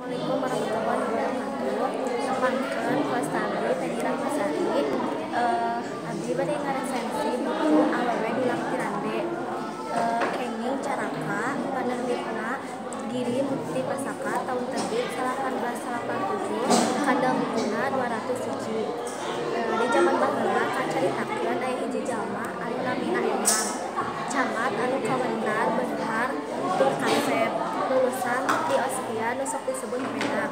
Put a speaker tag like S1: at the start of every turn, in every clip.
S1: Assalamualaikum warahmatullahi wabarakatuh. Nepangkeun host abdi Peni Rahmasari. Abdi bade ngaresensi buku Awewe Dulang Tirande. Kenging Caraka, penerbitna Giri Mukti Pasaka, tahun terbit 1887, kandel bukuna 200 hiji. Di zaman baheula kacaritakeun aya hiji jalma anu namina Emang. Camat anu kawentar beunghar tur kasep, lulusan ti Oskia nu sok disebut Menak.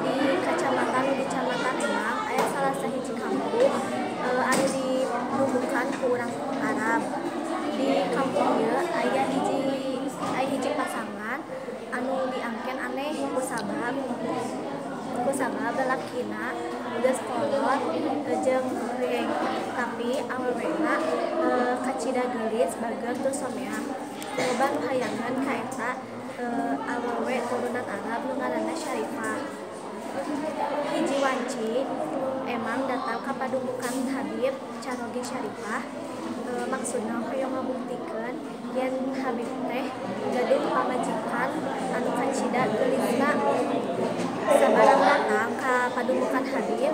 S1: Di kacamatan nu dicamatan Emang aya salah sahiji kampung anu didudukan ku urang Arab. Di kampung ieu aya hiji pasangan anu diangken aneh kusabab lalakina geus kolot jeung goreng, tapi awewena kacida geulis bager tur someah. Loba nu hayangeun ka eta awewe turunan Arab nu ngaranna Syarifah. Hiji wanci Emang datang ka padumukan Habib caroge Syarifah, maksudna hoyong ngabuktikeun yen Habib teh gaduh pamajikan anu kacida geulisna. Sabarang datang ka padumukan Habib,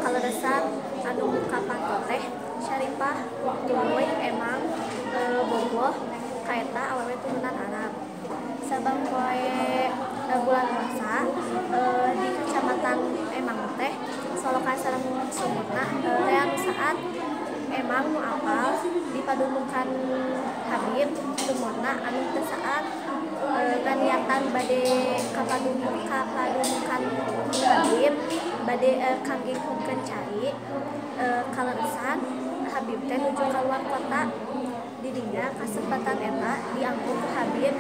S1: kaleresan anu muka panto teh Syarifah tuluy Emang bogoh ka eta awewe turunan Arab. Sabang poe bulan puasa di kecamatan Emang teh solokan sareng sumurna rea nu saat Emang nu apal di padumukan Habib sumurna anu teu saat nganiatan bade ka padumukan Habib bade kangge ngungkeun cai. Kaleresan Habib teh nuju kaluar kota. Didinya kasempatan eta dianggo ku Habib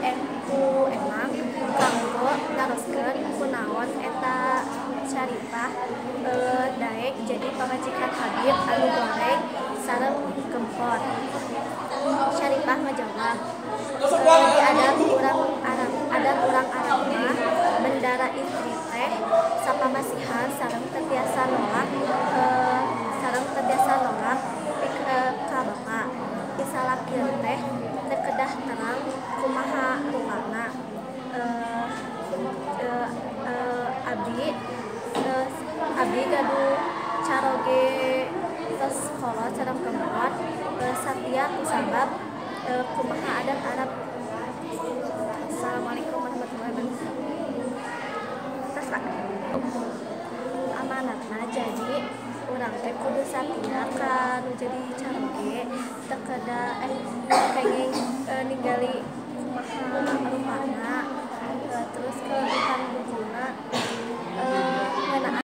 S1: ku Emang kanggo naroskeun kunaon eta Syarifah daek jadi pamajikan Habib anu goreng sareng gempor. Syarifah ngajawab, di adat urang Arab mah bendara istri teh sapamasihan sareng teu tiasa nolak ka bapa. Disalakieun teh teu kedah terang kumaha rupana. Abdi gaduh caroge tos kolot sareng gempor, satia kusabab kumaha adat Arab. Assalamualaikum warahmatullahi wabarakatuh. Amanatna jadi urang teh kudu satia ka nu jadi caroge, teu kedah kenging ningali kumaha rupana. Terus kelebihan buku